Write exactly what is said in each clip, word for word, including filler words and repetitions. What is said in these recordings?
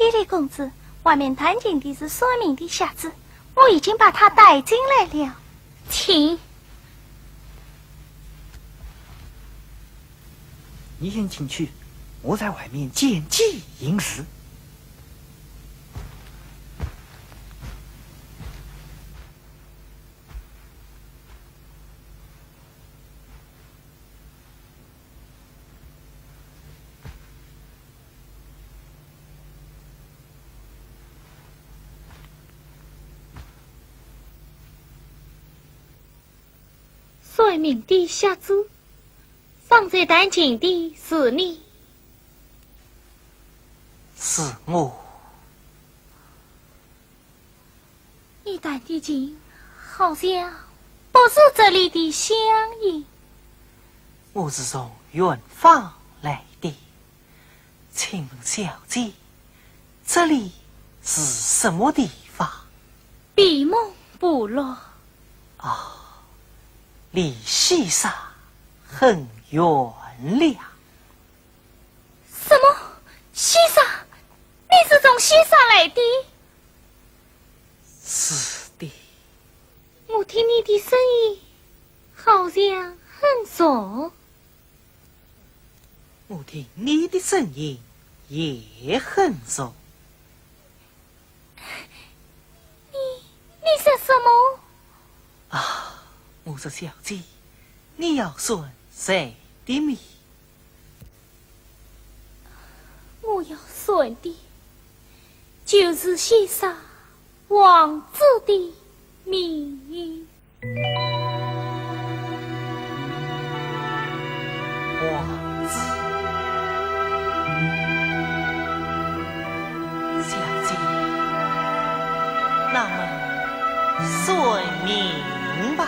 伊犁公子，外面弹琴的是算命的瞎子，我已经把他带进来了。请。你先进去，我在外面见机行事。 算命的瞎子，方才弹琴的是你？是我。你弹的琴好像不是这里的乡音。我是从远方来的。 请问小姐，这里是什么地方？闭门部落。哦，离西沙很远了。什么？西沙？你是从西沙来的？是的。我听你的声音好像很熟。 我听你的声音也很熟。你，你说什么？啊，我说小姐，你要算谁的命？我要算的，就是西沙王子的命。 王子。小姐，那么算命吧。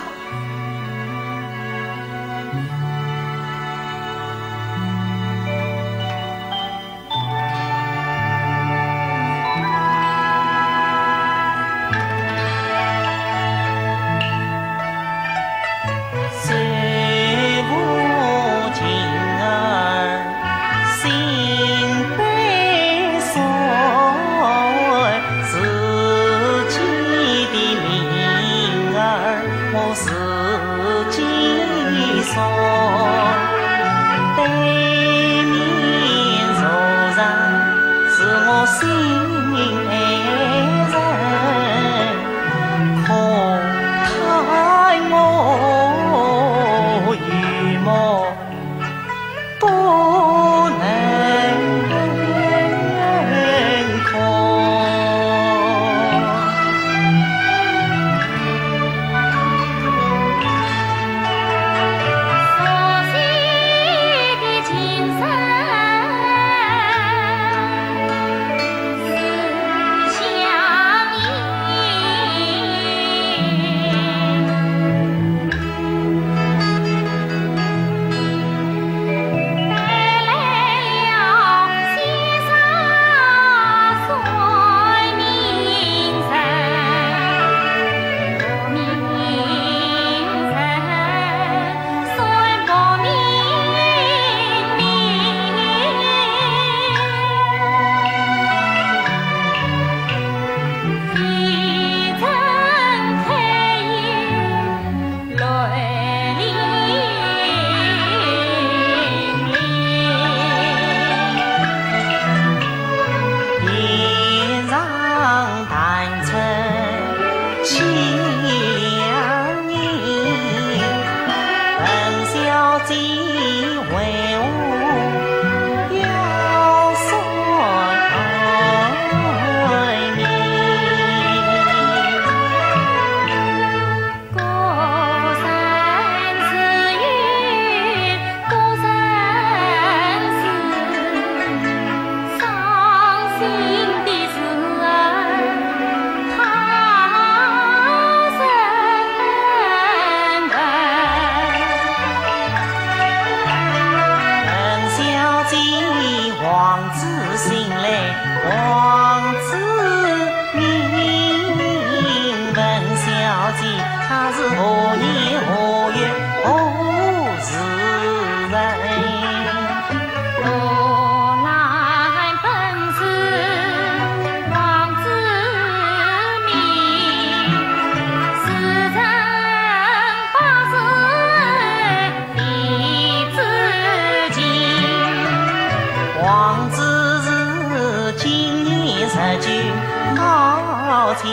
好青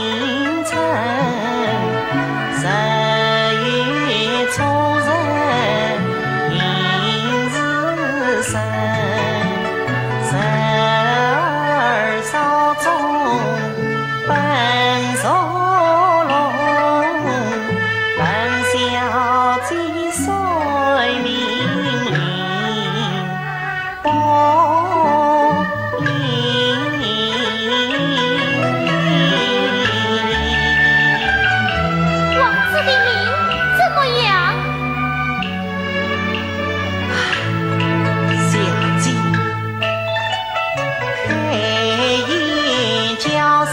春，日月出人，应是生。十二朝中本坐龙，本小姐睡眠灵。 王子的命怎么样？小姐，黑夜叫声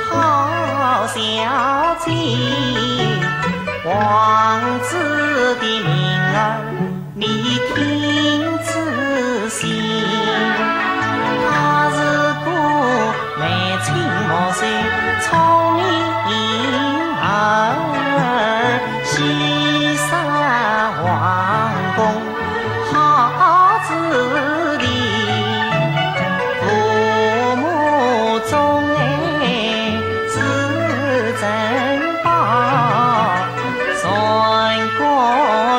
好小姐，王子的名儿 你听仔细，他是个眉清目秀、聪明儿，西山王公好子弟，父母钟爱是珍宝。 穿过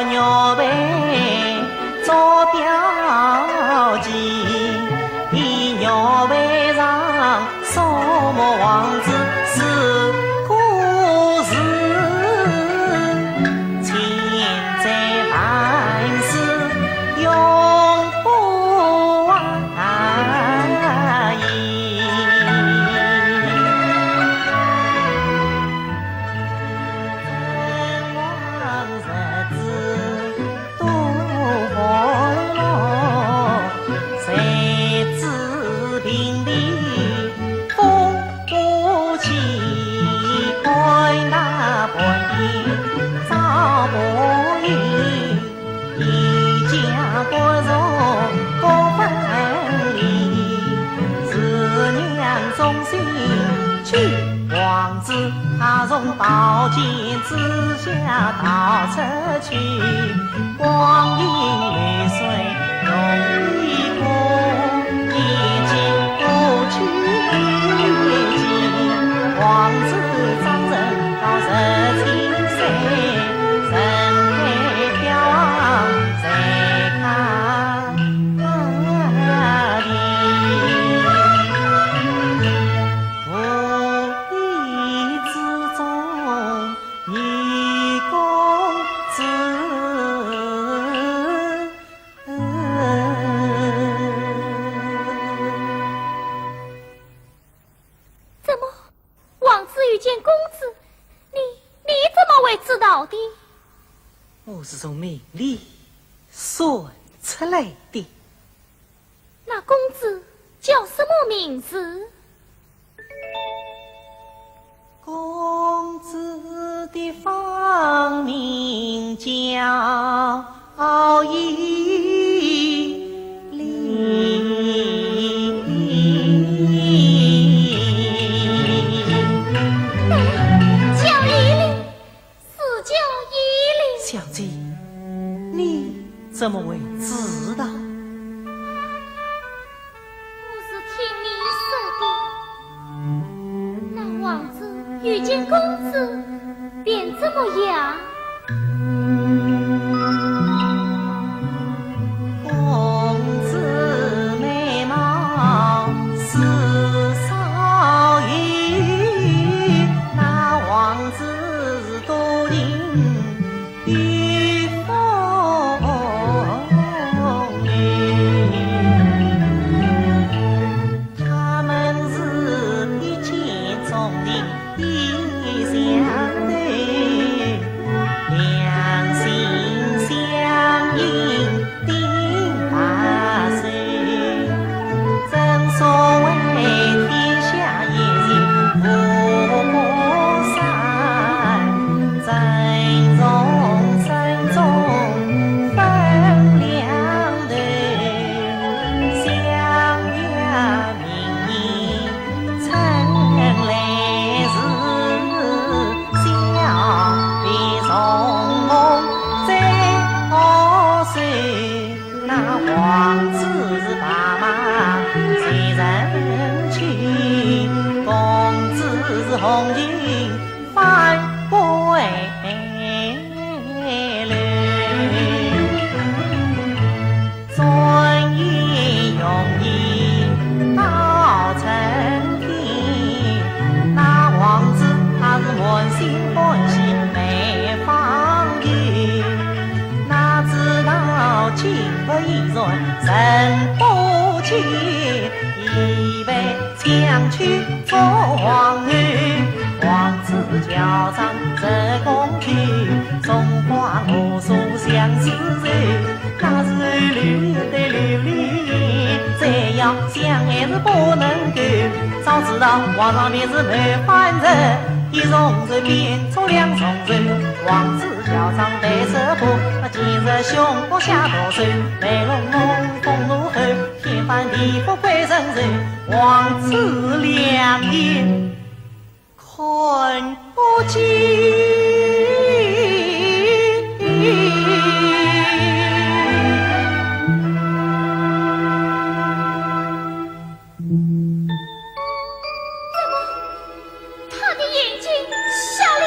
玉佩做表记，玉佩上数目王子四个字，千载万世永不忘。 王子他从宝剑之下逃出去，光阴流水容易过，一去不去。王子张生到十七岁，人配标王在他 无意之中，遇公子。怎么，王子遇见公子？你，你怎么会知道的？我是从梦里算出来的。 那公子叫什么名字？公子的芳名叫依依。哎，叫依依。 是叫依依。小姐，你怎么会知道？我是听你说的。那王子遇见公子，便怎么样？公子美貌似少有，那王子 多情与风流。他们是一见钟情的相对，重新翻归来。转眼容易到春天，那王子他是满心欢喜没放弃。哪知道金不依然人不见，一杯 想去做王后，王子乔装入宫去，松花河水相思愁，那时候流的流泪，再要想还是不能够。早知道皇上便是谋反人，一重罪变出两重罪，王子乔装被识破，那今日凶恶下毒手，卖弄弄风奴后， 掀翻地覆归人手，王子两眼看不见。怎么，他的眼睛瞎了？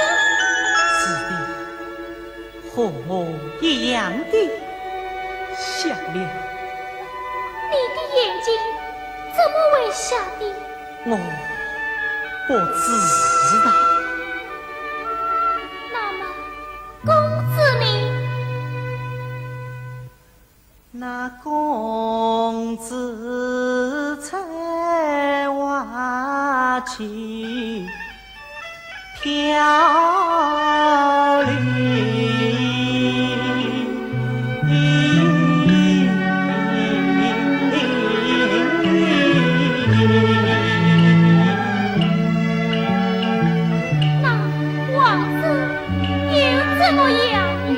是的，和我一样的瞎了。 你的眼睛怎么会瞎的？我不知道。那么，公子呢？那公子在外去 漂流。那王子又怎么样了？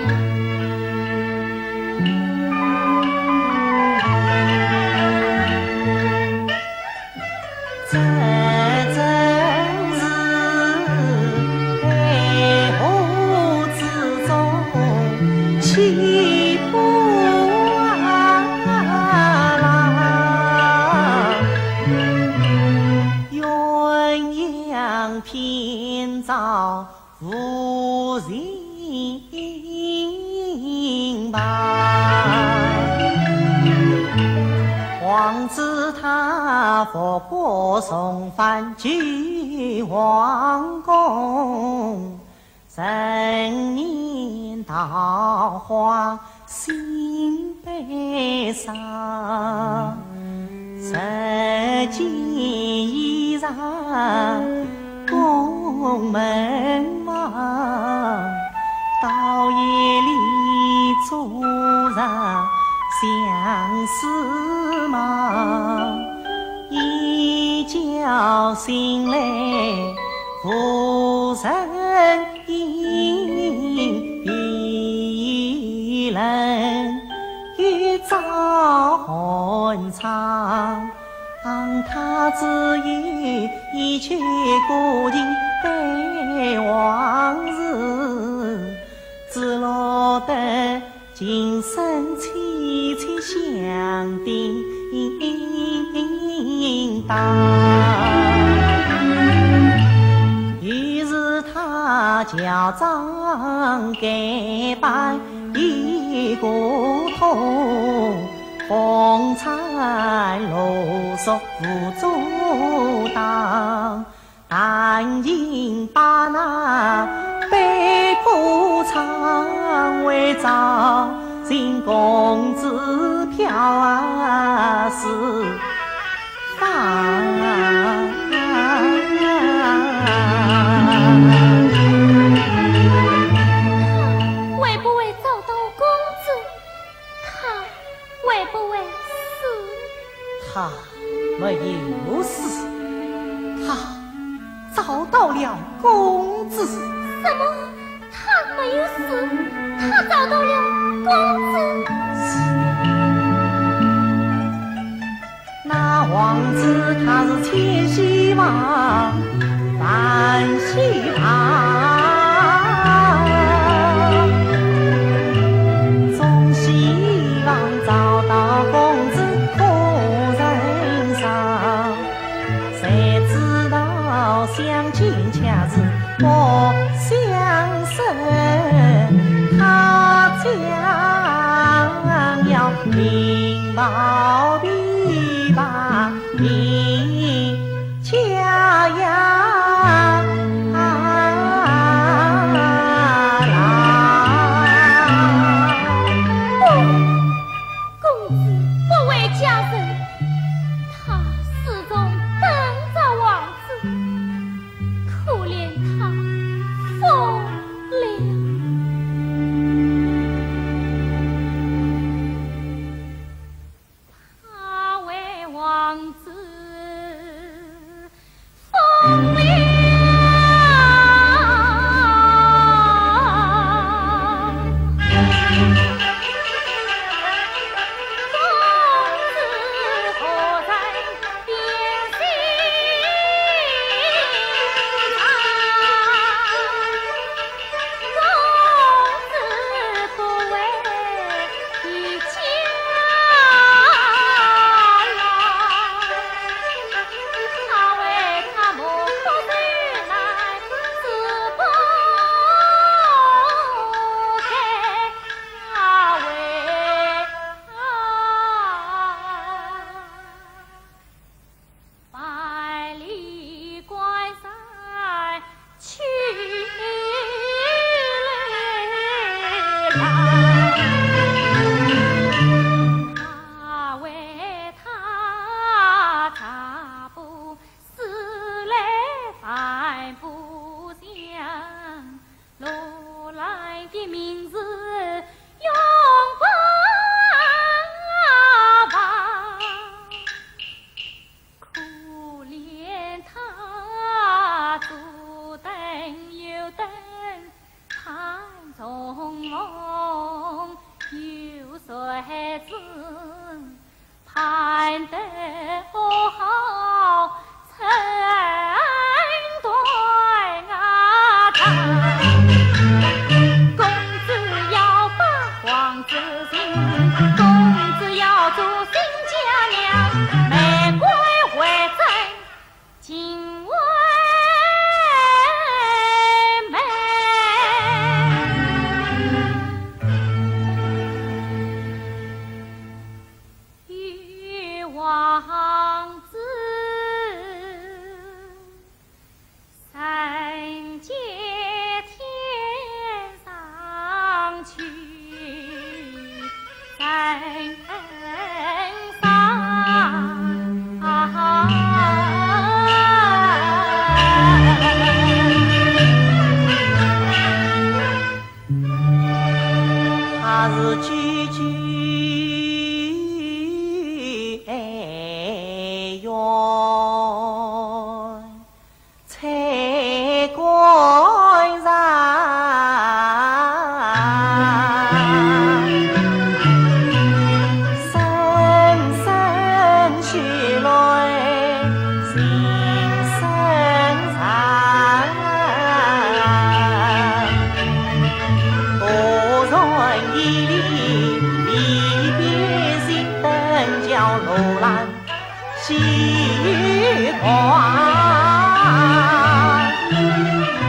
这真是悲欢之中起波浪，鸳鸯天造 无情吧。王子他复不重返旧皇宫，人面桃花 心悲伤，拾件衣裳宫门望，到夜里做着相思梦，一觉醒来无人 一人一遭寒窗，他只有一曲古琴悲往事，只落得琴声凄凄响叮当。于是 他乔装改扮一个童，风餐露宿无处躲，弹琴把那悲歌唱，为找寻公子飘四 方。他会不会找到公子？他会不会死？他没有死，他找到了公子。什么？ 他没有死，他找到了公子。那王子他是千希望万希望，总希望找到公子可人伤。谁知道相见恰似不相识，他将要明报琵琶名家呀。公子不会嫁人，他始终等着王子，可怜他疯了。他为王子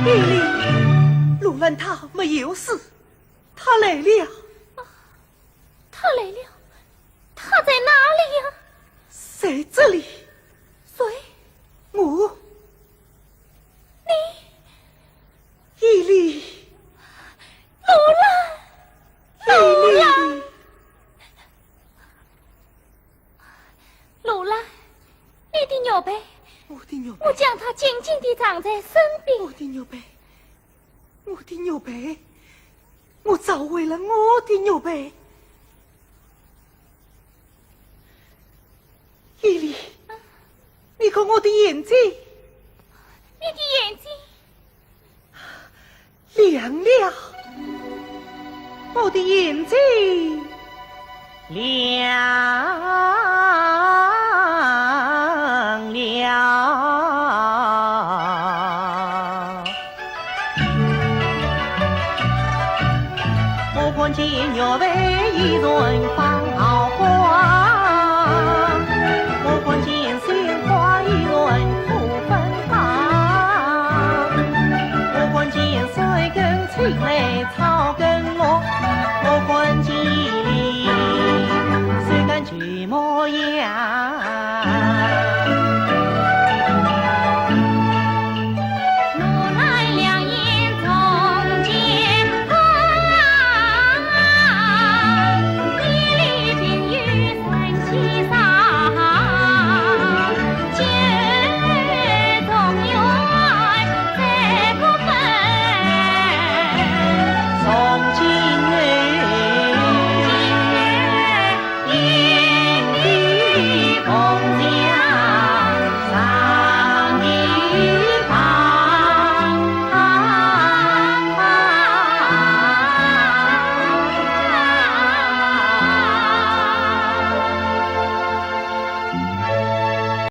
玉林，罗兰他没有死，他来了。他来了？他在哪里呀？在这里。谁？我。你？玉林。罗兰，罗兰。玉林。 罗兰，你的玉佩。我的玉佩。我将它紧紧地藏在身边。我的玉佩，我的玉佩，我找回了我的玉佩。玉林，你看我的眼睛。你的眼睛？ 亮了，我的眼睛亮了。